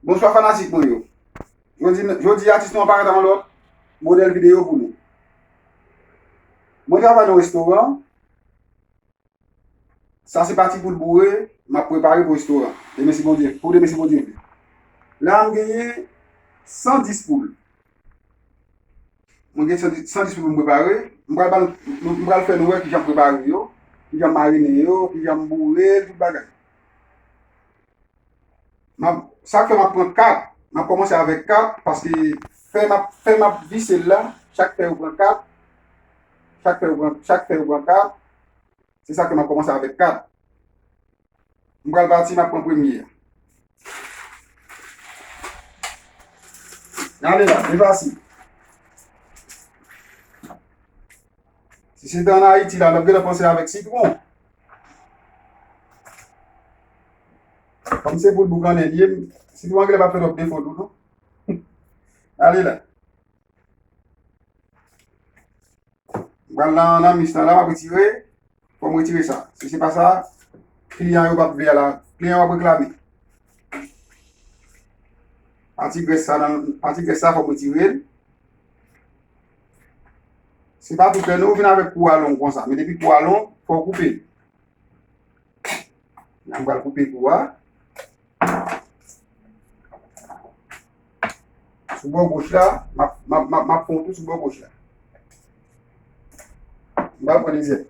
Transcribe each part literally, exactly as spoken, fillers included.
Bonswa fanatik mwen yo. Jodi, jodi atis nou an parèt ak yon lòt modèl videyo pou nou. Mwen travay nan restoran. Sa se pati poul boure, m ap prepare pou restoran. Demen si Bondye, pou demen si Bondye vle. La a m genyen san dis poul. Mwen gen san dis, san dis poul pou m prepare. M pral ba nou, m pral fè nou wè kijan m prepare yo, kijan m marine yo, kijan m boure, tout bagay. M ap, sa k fè m ap pran kat. M ap kòmanse avèk kat, paske fè m ap, fè m ap vise l la, chak fè yo pran kat. Chak fè yo pran, chak fè yo pran kat. Se sa k fè m ap kòmanse avèk kat. M pral pati, m ap pran premye a. Gade la, li fasil. Si se te ann Ayiti la, n ap gentan panse avèk sitwon. Kòm se poul boukannen li ye, sitwon an genlè p ap fè twòp defo tou, non? Ale la. M pral nan, nan mis lan la, m ap retire. Fò m retire sa. Si se pa sa, kliyan yo p ap vle a la. Kliyan yo ap reklame. Pati grès sa nan, pati grès sa fò m retire l. Se pa tout lè non ou vin avèk kou a long konsa. Men depi kou a long, fò w koupe l. N a pral koupe kou a. Sou bò goch la, m ap, m ap, m ap, m ap fè yon tou sou bò goch la. M pral pran dezyèm.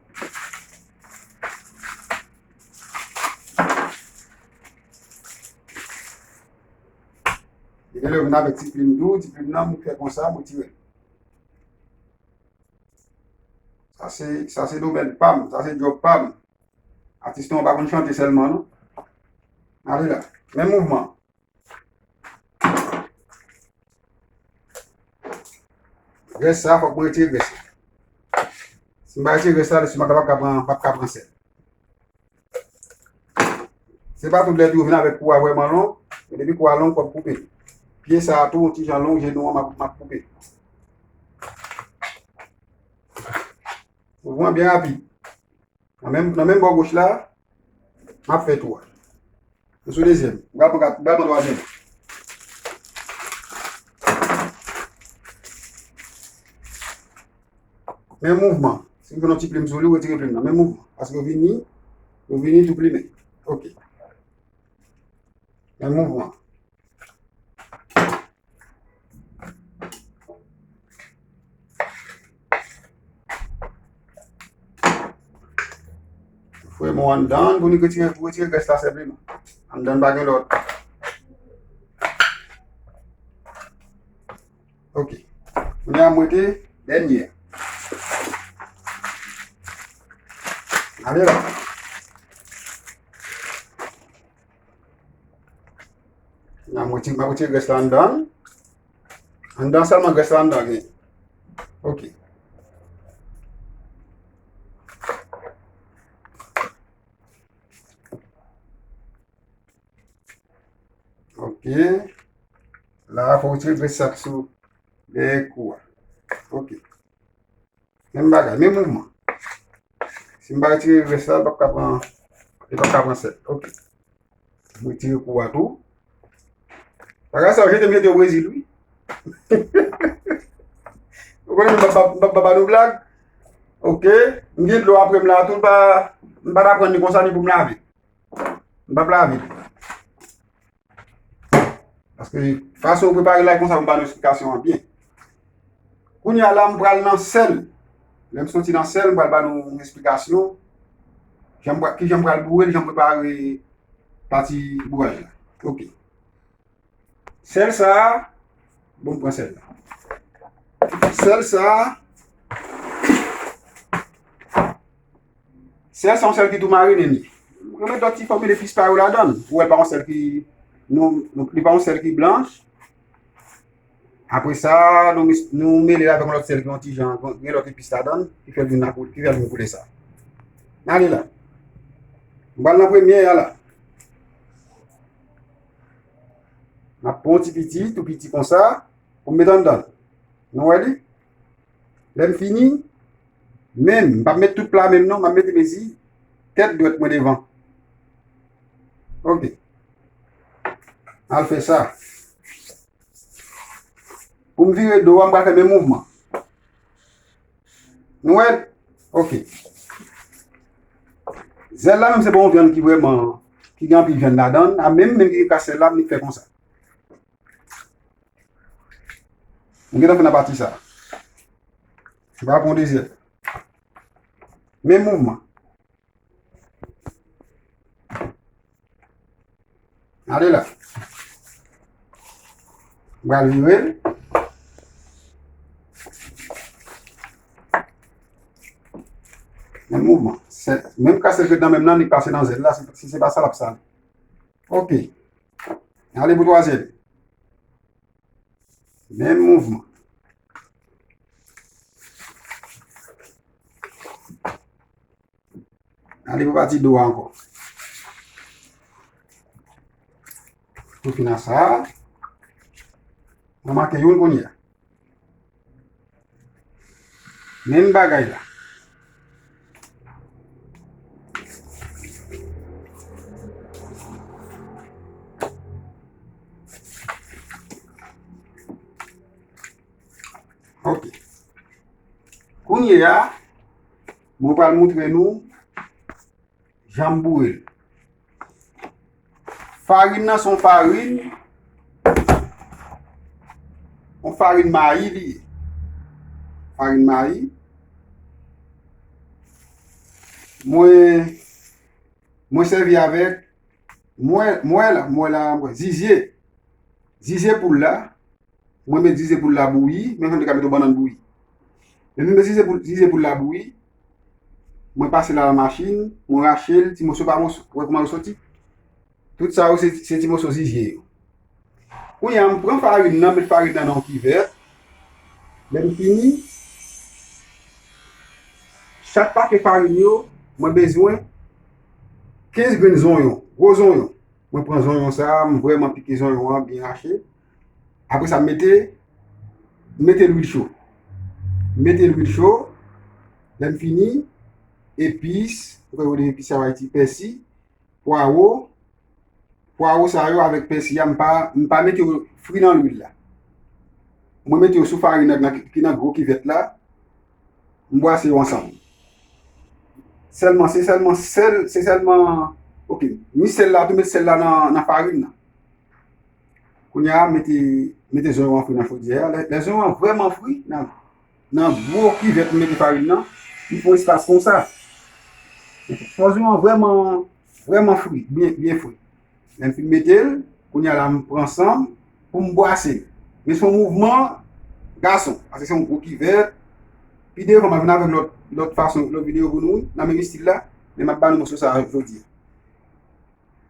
Epi lè w vin avèk ti plim tou, ti plim nan, m fè konsa, m retire l. Sa se, sa se domèn pa m, sa se djòb pa m. Atis nou an pa konn chante sèlman, non. Ale la. Menm mouvman. Grès sa, fòk mwen retire grès la. Si m pa retire grès la, lèsima p ap ka pran, p ap ka pran sèl. Se pa tout lè tou yo vin avèk kou a vrèman long, men depi kou a long, fòk koupe. Pye sa a tou, yon ti jan long, jenou an, m ap, m ap koupe. Mouvman byen rapid. Nan menm, nan menm bò goch la, m ap fè tou a. M sou dezyèm. M pral pran kat, m pral pran twazyèm. Menm mouvman. Si m fè yon ti plim sou li, ou retire plim nan. Menm mouvman. Paske yo vini, yo vini tou plimen. Ok. Menm mouvman. Foure men w anndan pou nou retire, pou retire grès la senpleman. Anndan pa gen lòt. Ok. Kounye a m mete dènye a. Ale la. N a mwen ti, m ap retire grès la anndan. Anndan sèlman grès la anndan gen. Ok. Ok. La, fò w retire grès sa k sou dèyè kou a. Ok. Menm bagay, menm mouvman. Si m pa retire grès la, li p ap ka pran, li p ap ka pran sèl. Ok. M retire kou a tou. Bagay sa yo jete m jete yo Brezil, wi. Ou konnen m p ap, m p ap, m p ap ba nou blag. Ok. M gen dlo apre m la tou, m pa, m pa t aprann li konsa ni pou m lave. M p ap lave. Paske fason yo prepare l la konsa, m ba nou eksplikasyon an byen. Kounye a la, m pral nan sèl. Lè m soti nan sèl, m pral ba nou yon eksplikasyon. Jan m pral, kijan m pral boure l, jan m prepare pati bouraj la. Ok. Sèl sa a, bon, m pran sèl la. Sèl sa a, Sèl sa yon sèl ki tou marine li. Yo met lòt ti fòmil epis pa yo ladan l. Ou wè l pa yon sèl ki, nou, nou, li pa yon sèl ki blanch. Apre sa, nou mis-, nou mele l avèk yon lòt sèl ki yon ti jan, gen lòt epis ladan l, ki fè l vin lakou-, ki fè l vin koulè sa. Ale la. M pral nan premye a la. M ap pran yon ti piti, tou piti konsa, pou m met anndan l. Nou wè li? Lè m fini, menm, m p ap met tout pla menm non, m ap mete mezi tèt dwèt mwen devan. Ok. Al fè sa. Pou m vire do a, m pral fè menm mouvman. Nou wè l? Ok. Zèl la menm se pa yon vyann ki vrèman, ki gen anpil vyann ladan l. A menm, menm ki kase l la, m fè konsa. M gentan fè nan pati sa. M pa pran dezyèm. Menm mouvman. Ale la. M pral vire l. Menm mouvman. Se, menm kase l ret nan menm nan, li pase nan zèl la. Si, si se pa sa, l ap sale. Ok. Ale pou twazyèm. Menm mouvman. Ale pou pati do a ankò. Pou fini sa, mwen make youn kounye a. Menm bagay la. Ok. Kounye a, mwen pral montre nou jan m boure l. Farin nan se yon farin, yon farin mayi li ye. Farin mayi. Mwen, mwen sèvi avèk, mwen, mwen la, mwen la, mwen, zizye. Zizye poul la, mwen met zizye poul la bouyi, menm jan m te ka met yon bannann bouyi. Lè m fin met zizye poul, zizye poul la bouyi, mwen pase l nan machin, mwen rache l ti moso pa moso. Ou wè kouman yo soti? Tout sa yo se, se ti moso zizye yo. Kounye a, m pran farin nan, met farin nan nan yon kivèt. Lè m fini, chak pake farin yo, mwen bezwen kenz grenn zonyon, gwo zonyon. Mwen pran zonyon sa a, m vrèman pike zonyon an, byen rache. Apre sa, m mete, m mete lwil cho. M mete lwil cho. Lè m fini, epis, ou kwè yo de epis sa w Ayiti, pèsi, pwawo. Pwawo sa yo avèk pèsi a, m pa, m pa mete yo fri nan lwil la. Mwen mete yo sou farin nan, nan, ki nan gwo kivèt la. M bwase yo ansanm. Sèlman, se sèlman sèl, se sèlman, ok, mi sèl la, tou met sèl la nan, nan farin nan. Kounye a, mete, mete zonyon an fri nan chodyè a. Lè, lè zonyon an vrèman fri, nan, nan gwo kivèt m mete farin nan, m fè yon espas konsa. Fò zonyon an vrèman, vrèman fri, byen, byen fri. Lè m fin mete l, kounye a la, m pran san m pou m bwase l. Men se yon mouvman gason, paske se yon gwo kivèt. Pi devan, m a vin avèk lòt, lòt fason, lòt videyo pou nou, nan menm estil la, men m ap ba nou moso sa a jodi a.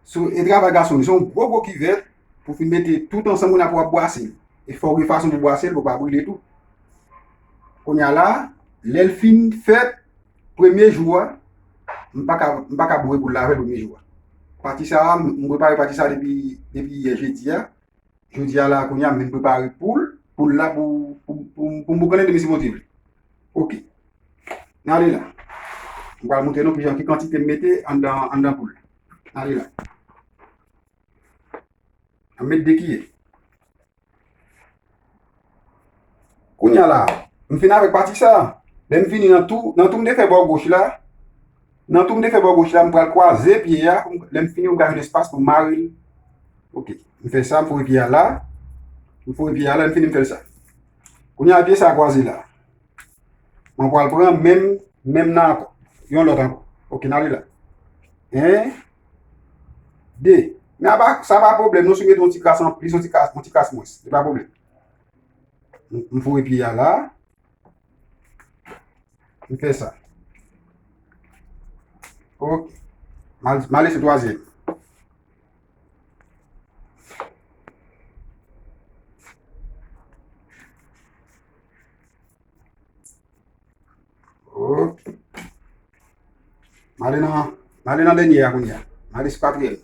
Sou, e travay gason, se yon gwo, gwo kivèt pou fin mete tout ansanm, kounye a pou w ap bwase l. E fò w gen fason pou bwase l, pou w pa brile tou. Kounye a la, lè l fin fèt, premye jou a, m pa ka, m pa ka boure poul la avè l premye jou a. Pati sa a, m, m prepare pati sa a depi, depi yè jedi a. Jodi a la, kounye a, m vin prepare poul, poul la pou, pou, pou, pou m boukannen demen si Bondye vle. Ok. N ale la. M pral montre nou kijan, ki kantite m mete anndan, anndan poul la. N ale la. N ap met de kiyè. Kounye a la, m fin avèk pati sa a. Lè m fini nan tou, nan tou m te fè bò goch la, nan tou m te fè bò goch la, m pral kwaze pye a. Lè m fini, m gaje yon espas pou m mare l. Ok, m fè sa, m foure pye a la. M foure pye a la, m fini, m fè l sa. Kounye a, pye sa a kwaze la. Mwen pral pran menm, menm nan ankò. Yon lòt ankò. Ok, n ale la. En, de. Men apa, sa pa pwoblèm, non, si w mete yon ti kras anplis, yon ti kras, yon ti kras mwens. Se pa pwoblèm. M, m foure pye a la. M fè sa. Ok. M al, m ale sou twazyèm. Ok. M ale nan, m ale nan dènye a kounye a. M ale sou katriyèm.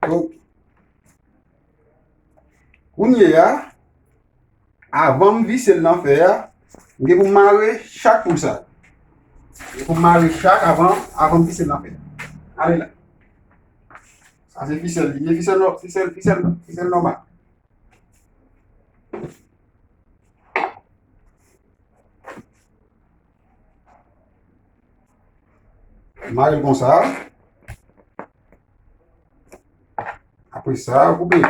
Ok. Kounye a, avan m vise l nan fè a, m gen pou m mare chak poul sa yo. M gen pou m mare chak avan, avan m vise l nan fè a. Ale la. Sa se fisèl li ye, fisèl nò-, fisèl, fisèl, fisèl nòmal. Mare l konsa. Apre sa, koupe.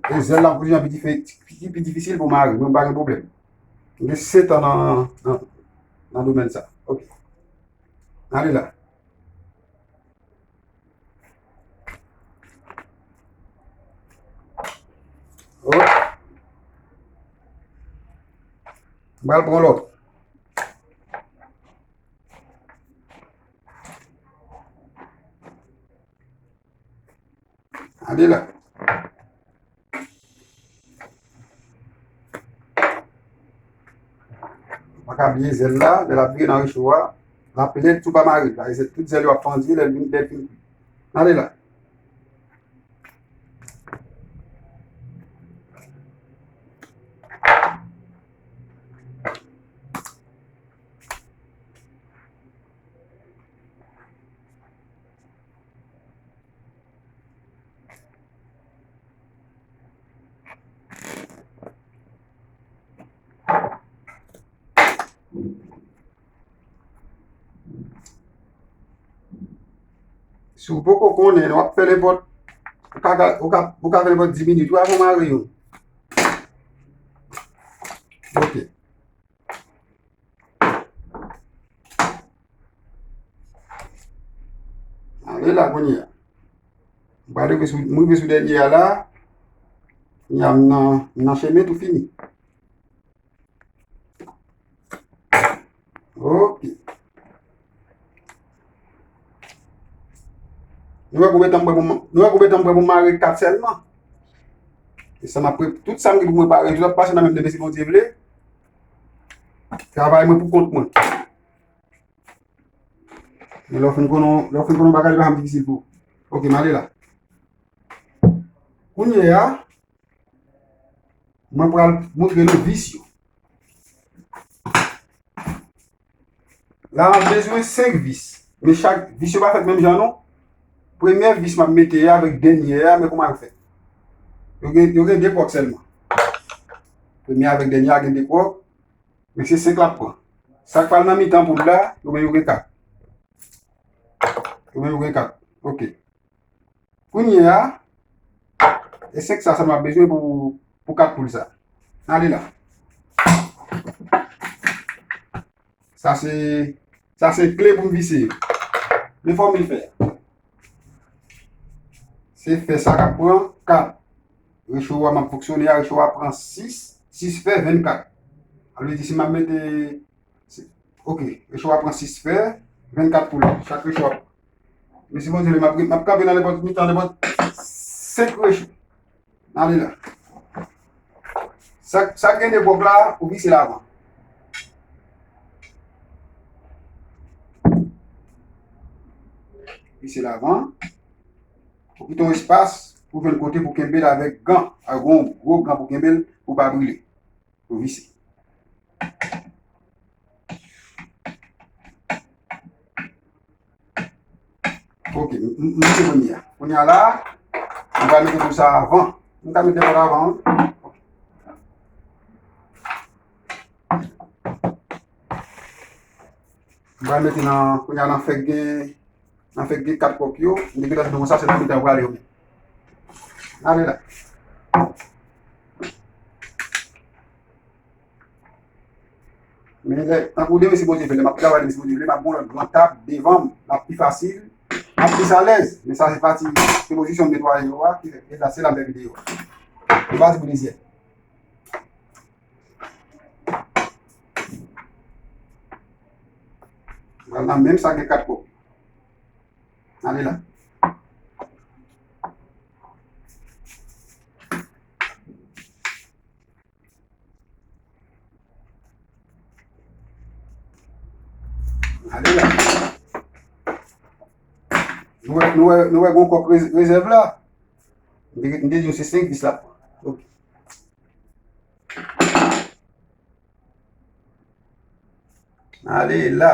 E zèl la, pou jan pi dife-, pi, pi difisil pou mare, men m pa gen pwoblèm. M gen sèt an nan, nan, nan domèn sa. Ok. Ale la. Oh. M pral pran lòt. Ale la. Pa ka bliye zèl la, lè l ap vire nan recho a, l ap lèd si w pa mare l. Paske tout zèl yo ap pandye lè l vin, lè l fin kui. Ale la. Si w poko konnen, w ap fè nenpòt, ou ka, ou ka, ou ka fè nenpòt dis minit, wi, avan w mare youn. Ok. Ale la kounye a. M pral rive sou, m rive sou dènye a la. Kounye a m nan, m nan chemen tou fini. Ok. Nou wè konbyen tan m pran pou m, nou wè konbyen tan m pran pou m mare kat sèlman. E sa m ap pre-, tout sa m gen pou mwen pare, tout ap pase nan men m demen si Bondye vle. Travay mwen pou kont mwen. Men lè w fin konnen, lè w fin konnen yon bagay, li pa janm difisil pou ou. Ok, m ale la. Kounye a, mwen pral montre nou vis yo. La, m ap bezwen senk vis. Men chak vis yo pa fèt menm jan, non. Premyè vis m ap mete a avèk dènyè a, men kòman yo fèt. Yo gen, yo gen de kwòk sèlman. Premyè avèk dènyè a gen de kwòk. Men se senk l ap pran. Sa k pral nan mitan poul la, yo menm yo gen kat. Yo menm yo gen kat. Ok. Kounye a, e senk sa sèlman m ap bezwen pou, pou kat poul sa. Ale la. Sa se, sa se kle pou m vise yo. Men fòmil fè a. Se fè sa k ap pran kat. Recho a m ap fonksyone a, recho a pran sis, sis fè vennkat. Sa vle di si m ap mete, se, ok, recho a pran sis fè vennkat poul, chak recho a. Men si Bondye vle, m ap, m ap kanpe nan nenpòt mitan, nenpòt senk recho. Ale la. Sa, sa k gen de kwòk la, ou vise l avan. Vise l avan. Ou kite yon espas pou jwenn kote pou kenbe l avèk gan. Ak yon gwo gan pou kenbe l, pou pa brile. Pou vise. Ok, m, m, m mete premye a. Kounye a la, m pral mete tou sa avan. M ka mete nenpòt avan, wi. M pral mete nan, kounye a nan fèk gen, nan fèk gen kat kwòk yo. M te gentan di nou konsa, se nan mitan yo prale yo menm. Ale la. Men lè, tankou demen si Bondye vle, lè m ap travay demen si Bondye vle, m ap gen yon lòt gran tab devan m, l ap pi fasil, m ap plis alèz. Men sa se pati, se pozisyon m netwaye yo a, ki fè, e la, se la m fè videyo a. Nou pa di pou dezyèm. Pral nan menm sa gen kat kwòk. Ale la. Ale la. Nou wè, nou wè, nou wè gon kòk rez-, rezèv la. M te, m te di nou se senk vis la. Ok. Ale la.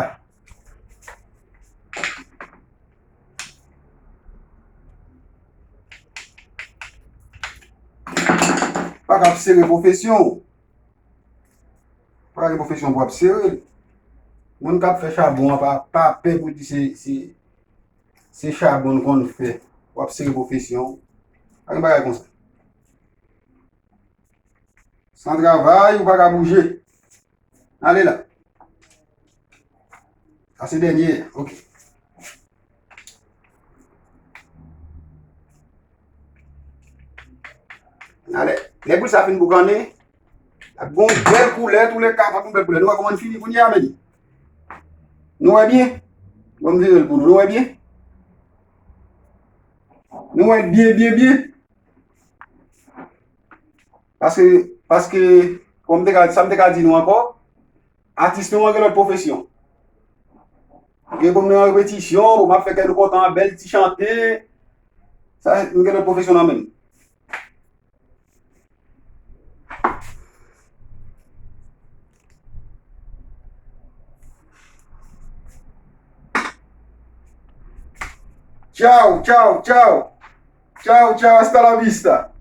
pa ka ap sere pwofesyon w. Pa gen pwofesyon pou ap sere l. Moun k ap fè chabon an pa, pa pè pou di se, se, se chabon l konn fè. W ap sere pwofesyon w. Pa gen bagay konsa. San travay, ou pa ka bouje. Ale la. Sa se dènye a. Ok. Ale. Lè boul sa fin boukannen, l ap gon bèl koulè, tou lè ka, ap gon bèl koulè. Nou wè kòman l fini kounye a, men. Nou wè byen? Bon, m vire l pou nou. Nou wè byen? Nou wè byen, byen, byen? Paske, paske, kòm m te ka, sa m te ka di nou ankò, atis nou an gen lòt pwofesyon. Gen pou m nan repetisyon, pou m ap fè kè nou kontan, bèl ti chante. Sa, nou gen lòt pwofesyon nan men n. Tchaw, tchaw, tchaw. Tchaw, tchaw, hasta la vista.